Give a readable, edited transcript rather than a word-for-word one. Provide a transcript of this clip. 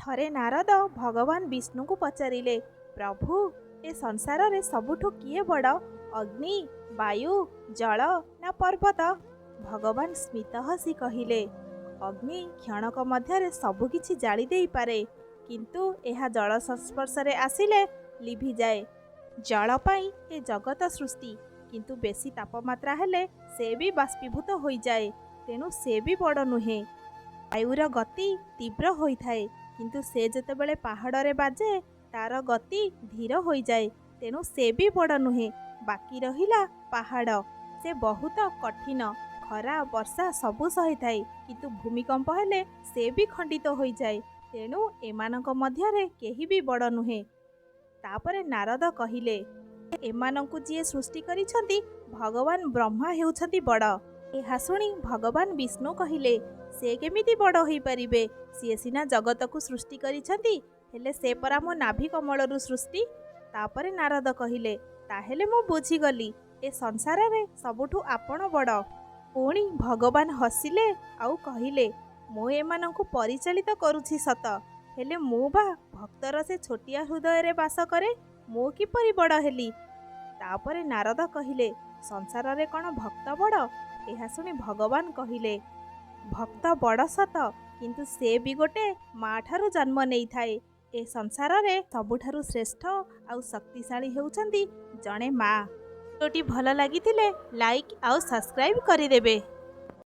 ଥରେ ନାରଦ ଭଗବାନ ବିଷ୍ଣୁଙ୍କୁ ପଚାରିଲେ, ପ୍ରଭୁ, ଏ ସଂସାରରେ ସବୁଠୁ କିଏ ବଡ଼? ଅଗ୍ନି, ବାୟୁ, ଜଳ ନା ପର୍ବତ? ଭଗବାନ ସ୍ମିତ ହସି କହିଲେ, ଅଗ୍ନି କ୍ଷଣକ ମଧ୍ୟରେ ସବୁକିଛି ଜାଳି ଦେଇପାରେ, କିନ୍ତୁ ଏହା ଜଳ ସଂସ୍ପର୍ଶରେ ଆସିଲେ ଲିଭିଯାଏ। ଜଳ ପାଇଁ ଏ ଜଗତ ସୃଷ୍ଟି, କିନ୍ତୁ ବେଶୀ ତାପମାତ୍ରା ହେଲେ ସେ ବି ବାଷ୍ପୀଭୂତ ହୋଇଯାଏ, ତେଣୁ ସେ ବି ବଡ଼ ନୁହେଁ। ବାୟୁର ଗତି ତୀବ୍ର ହୋଇଥାଏ, କିନ୍ତୁ ସେ ଯେତେବେଳେ ପାହାଡ଼ରେ ବାଜେ ତାର ଗତି ଧୀର ହୋଇଯାଏ, ତେଣୁ ସେ ବି ବଡ଼ ନୁହେଁ। ବାକି ରହିଲା ପାହାଡ଼, ସେ ବହୁତ କଠିନ, ଖରା ବର୍ଷା ସବୁ ସହିଥାଏ, କିନ୍ତୁ ଭୂମିକମ୍ପ ହେଲେ ସେ ବି ଖଣ୍ଡିତ ହୋଇଯାଏ, ତେଣୁ ଏମାନଙ୍କ ମଧ୍ୟରେ କେହି ବି ବଡ଼ ନୁହେଁ। ତାପରେ ନାରଦ କହିଲେ, ଏମାନଙ୍କୁ ଯିଏ ସୃଷ୍ଟି କରିଛନ୍ତି ଭଗବାନ ବ୍ରହ୍ମା ହେଉଛନ୍ତି ବଡ଼। ଏହା ଶୁଣି ଭଗବାନ ବିଷ୍ଣୁ କହିଲେ, ସେ କେମିତି ବଡ଼ ହୋଇପାରିବେ? ସିଏ ସିନା ଜଗତକୁ ସୃଷ୍ଟି କରିଛନ୍ତି, ହେଲେ ସେ ପରା ମୋ ନାଭି କମଳରୁ ସୃଷ୍ଟି। ତାପରେ ନାରଦ କହିଲେ, ତାହେଲେ ମୁଁ ବୁଝିଗଲି, ଏ ସଂସାରରେ ସବୁଠୁ ଆପଣ ବଡ଼। ପୁଣି ଭଗବାନ ହସିଲେ ଆଉ କହିଲେ, ମୁଁ ଏମାନଙ୍କୁ ପରିଚାଳିତ କରୁଛି ସତ, ହେଲେ ମୁଁ ବା ଭକ୍ତର ସେ ଛୋଟିଆ ହୃଦୟରେ ବାସ କରେ, ମୁଁ କିପରି ବଡ଼ ହେଲି? ତାପରେ ନାରଦ କହିଲେ, ସଂସାରରେ କ'ଣ ଭକ୍ତ ବଡ଼? ଏହା ଶୁଣି ଭଗବାନ କହିଲେ, ଭକ୍ତ ବଡ଼ ସତ, କିନ୍ତୁ ସେ ବି ଗୋଟେ ମା ଠାରୁ ଜନ୍ମ ନେଇଥାଏ। ଏ ସଂସାରରେ ସବୁଠାରୁ ଶ୍ରେଷ୍ଠ ଆଉ ଶକ୍ତିଶାଳୀ ହେଉଛନ୍ତି ଜଣେ ମା। ଭିଡ଼ିଓଟି ଭଲ ଲାଗିଥିଲେ ଲାଇକ୍ ଆଉ ସବସ୍କ୍ରାଇବ୍ କରିଦେବେ।